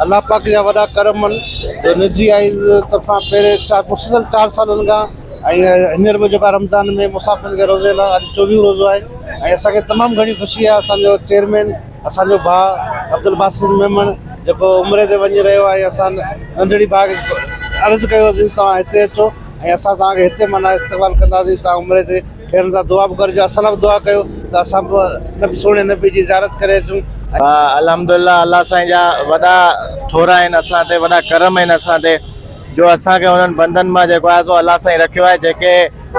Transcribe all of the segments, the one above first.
الله پاڪ جا وڏا ڪرم آهن جو نجي آئيز طرفان پهرين چار مسلسل چار سالن کان ۽ هينئر به جيڪا رمضان ۾ مسافرن کي روزي لاء اڄ چوويهون روزو آهي ۽ اسان کي تمام گهڻي خوشي آهي اسان جو چيئرمين اسان جو ڀاء عبدالباسط ميمڻ جيڪو عمري تي وڃي رهيو آهي اسان ننڍڙي ڀاء کي عرض ڪيوسين توهان هتي اچو ۽ اسان توهان کي هتي معنيٰ استقبال ڪنداسين توهان عمري تي خير سان دعا به ڪرجو اسان لاء به دعا ڪيو ته اسان به نبي سهڻي نبي جي زيارت ڪري اچون. الحمدلله الله سائين جا وڏا ٿورا آهن اسان تي وڏا ڪرم آهن اسان تي جو اسان کي انهن بندن مان جيڪو آهي سو الله سائين رکيو آهي جيڪي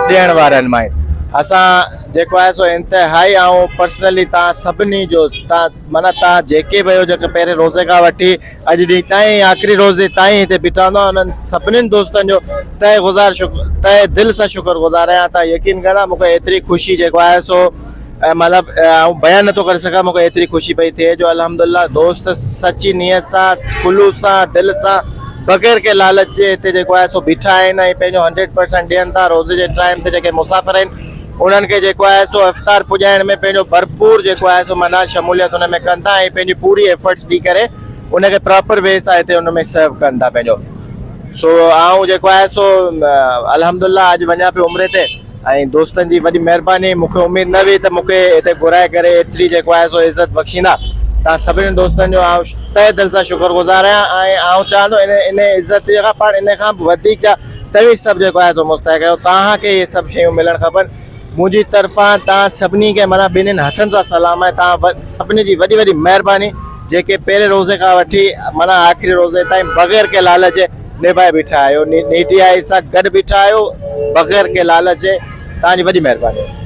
ڏيڻ وارن مان آهن اسان جيڪو آهي سو انتهائي آئون پرسنلي تان سڀني جو تان معنيٰ تان جيڪي به آهيو جيڪي پهرين روزي کان وٺي اڄ ڏينهن تائين آخري روزي تائين هتي بيٺا هوندا انهن سڀني دوستن جو تهه گذار شڪر تهه دل سان شڪر گذار آهيان تان يقين ڪندا مونکي ايتري خوشي جيڪو آهي سو مطلب آئون بيان نٿو ڪري سگهان مونکي ايتري خوشي پئي ٿئي جو الحمدلله دوست سچي نيت سان خلوص سان دل سان بغير ڪنهن لالچ جي هتي جيڪو آهي سو بيٺا آهن ۽ پنهنجو هنڊريڊ پرسنٽ ڏين ٿا روزي جي ٽائيم تي جيڪي مسافر آهن انهن کي جيڪو آهي سو افطار پڄائڻ ۾ پنهنجو ڀرپور جيڪو آهي سو معنيٰ شموليت ان ۾ ڪن ٿا ۽ پنهنجي پوري ايفرٽس ڏئي ڪري ان کي پراپر وي سان هتي ان ۾ سرو ڪن ٿا پنهنجو سو آئون جيڪو آهي سو الحمدلله اڄ وڃان پيو عمري تي ۽ دوستن جي وڏي مهرباني مون کي اميد نه هئي ته مون کي هتي گهرائي ڪري ايتري جيڪو آهي سو عزت بخشيندا تان سڀني دوستن جو آئون تهه دل سان شڪر گذار آهيان ۽ آئون چاهان ٿو ان ان عزت کان پاڻ ان کان به وڌيڪ توهين سڀ جيڪو آهي سو مستحق آهيو توهان کي اهي سڀ شيون ملڻ کپن منهنجي طرفان توهان سڀني کي معنيٰ ٻنهين هٿن سان سلام آهي توهان سڀني جي وڏي وڏي مهرباني جيڪي پهرين روزي کان وٺي معنيٰ آخري روزي تائين بغير ڪنهن لالچ جي نڀائي بيٺا آهيو نيٽي آئي سان گڏ بيٺا آهيو بغير ڪنهن لالچ جي توهان جي وڏي مهرباني.